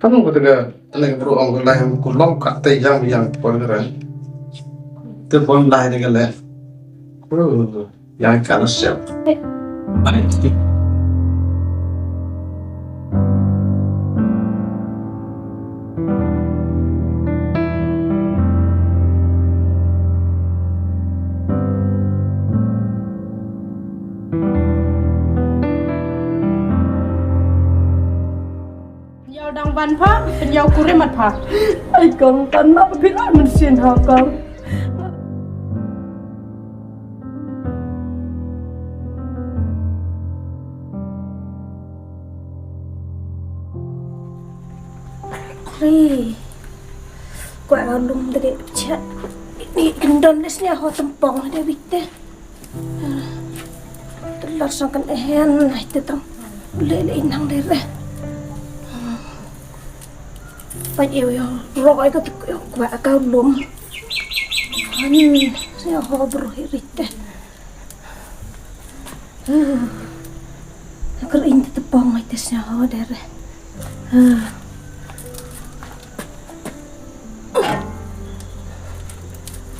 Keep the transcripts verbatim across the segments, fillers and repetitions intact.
Kamu kata ka, tene ka bru ong ka lai, ku long ka te yang yang pon ka ren. Te pon lai de ka le. Bru yang ka na siap. Bye. Ïa dang ban pha, pynïaw kurim mat pha. Ai kong, tan ma phi la mynsiem ha kong. Ri. Kwah lum dei cha. Ni kyndon ne sñiaw ho tymphong de bit te. Te lar song kan ehen, ai te tang. Le le inang de re. Pait eo eo, rok ai ka tuk eo, kwah ka lum. Ani, sñiaw ho bru hi rit te. Ka kar in te tymphong ai te sñiaw ho de re.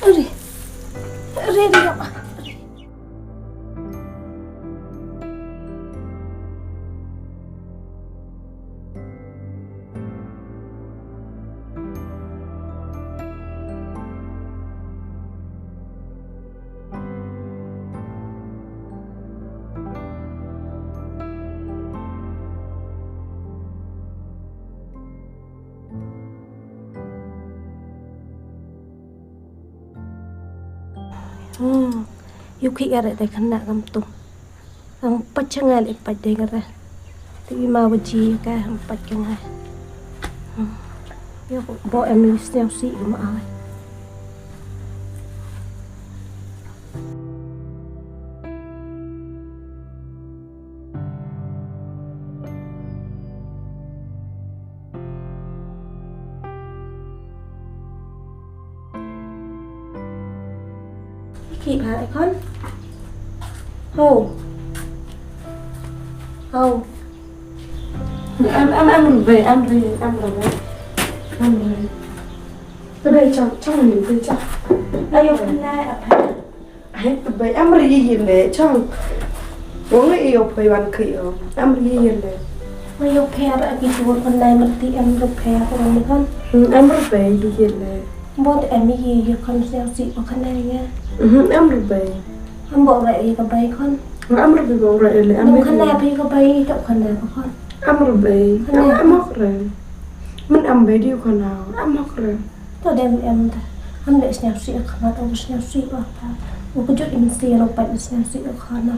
Ari, ari, ari, ari. Hmm. Yu ki are te khana kam tu. Ang pach ngai le pach de ngare. Ti ma waji ka ang pach ngai. Hmm. Yo bo em ni sñiaw si ma ai. Ki ba e khon. Ho. Ho. Am, am, am, ri, am, ri, am, ri. Am, ri. Te bai chong, chong ni, bai chong. Ayo, pynlai, apa? Ai, te bai, am, ri, yi, yi, le, chong. Wong, ayo, pai, wan, kai, yo. Am, ri, yi, yi, le. Ayo, pher, aki, tu, pynlai, merti, am, ri, pher, wong, ni, kan? Hmm, am, ri, bai, yi, yi, le. Bot, am, yi, yi, kan, siang, si, pa, kan, ya. Mhm, am, ri, bai. Am, bot, ra, yi, ka, bai, kan? Am, ri, bai, bot, ra, yi, le, am, ri, bai. Kan, ya, bai, ka, bai, ka, kan, ya, ka, kan? Am, ri, bai. Kan, am, ya. Am, ok, re. Min am bai di khana, am hok re. To dem em da. Am le sñiaw si khana, to sñiaw si ba ta. U kujut im si ro pa sñiaw si khana.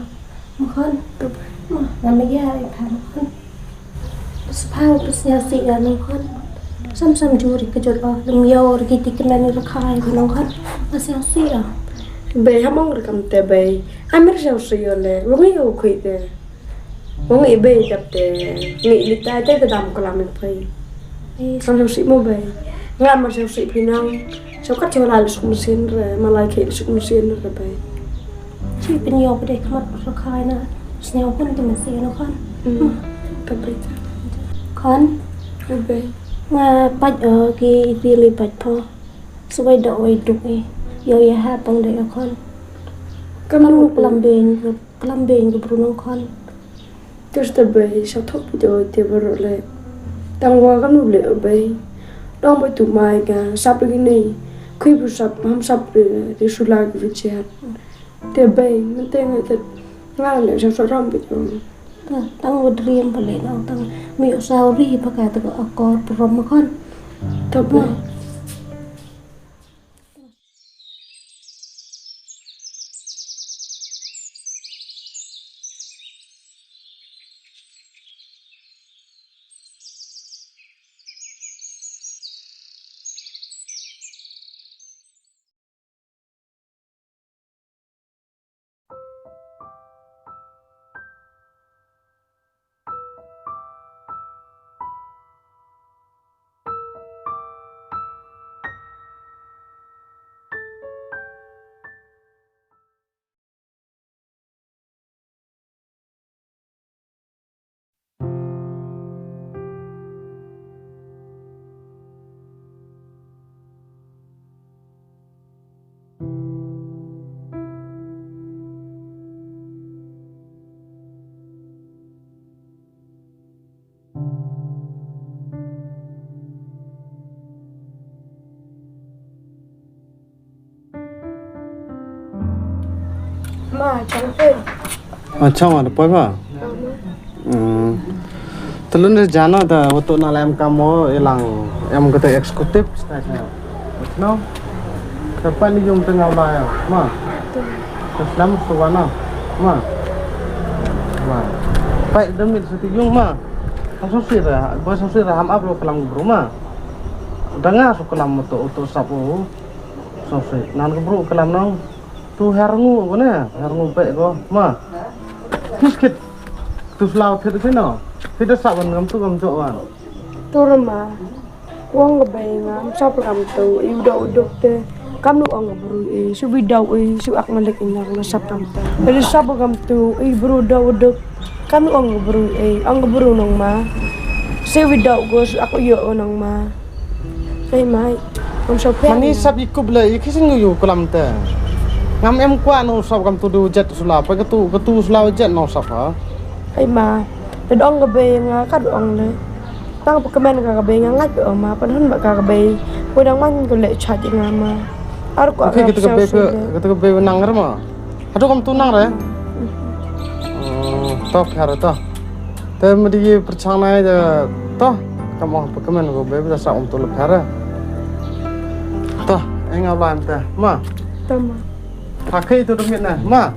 Mkhan. Ma, na me ya i pa mkhan. Spa u sñiaw si ya mkhan. Sam sam juri kujut o. Lum yo ri ki ti kmen ri khai mkhan. Sñiaw si ya. Bai ham ong re kam te bai. Am re sñiaw si yo le. Wong yo khui te. Wong i bei dap te ngi li tai te dam klam i pei. Sam sam si mo bei. Nga ma sam si phi nang. Sam kat sam lai suk mesin re, ma lai ke suk mesin re bei. Chi pin yo pede kmat rakai na. Sñiaw pun te mesin no kan. Hmm. Ka bei te. Kan. Ka bei. Nga pat o ki ti li pat po. Sawai do wai duk i. Yo ya ha pang de o kan. Kam nuk lam beng. Klam beng ka brunong khon. Tus ta bei sa thok pi doi te baro le. Tang wa kam nu le bei. Dong bai tu mai ka sap lagi nei. Kui bu sap mam sap le de sula ki vichiat. Te bei men te ngai te ngai le sa sa ram pi doi. Tang wa dream pale nong tang mi sa ri pa ka ta ka akor prom khon. Ta bei. Ma, chang phi. Ma, chang wa da poi ma. Hmm. Te lun de jana da wato na la em kam mo, i lang em kata executive. No. Te pan yung tengah ba ya. Ma. Te slam suwana. Ma. Ma. Pai demit siti yung ma. Ang sosira, ba sosira ham ap lo kelam bru ma. Danga su kelam to to sap o. Sosira nan ke bru kelam nong. Tu her ngu ko ne, her ngu pe ko ma. Kit kit. Tu slaw thit ke no. Thit da sap ban ngam tu ngam jok wan. Tu rama. Ong ka bei nga, ym sap kam tu, i u dau u duk te. Kam nu ong ka bru i, su bi dau i, su ak malik i nga nga sap kam tu. Peli sap kam tu, i bru dau u duk. Kam nu ong ka bru i, ong ka bru nong ma. Su bi dau ko, su ak u yo nong ma. Ai mai, ym sap. Mani sap i kup le, i kisin ngu yu kulam te. Ngam em kwa no sap kam tu du jet sula, pa katu, katu sula jet no sap ha. Ai ma, te dong ka bei nga, ka dong le. Tang pakamen ka ka bei nga ngat ka ma pan hun ba ka ka bei. Ko dang man ko le chat nga ma. Ar ko. Okay, kita ka bei ka, kita ka bei nang re ma. Hadu kam tu nang re. Oh, to khar to. Te medi perchang nai de to. Kam oh pakamen ko bei da sa um tu le khar. To, enga blan te ma. Tama. Pakai tu demi na ma.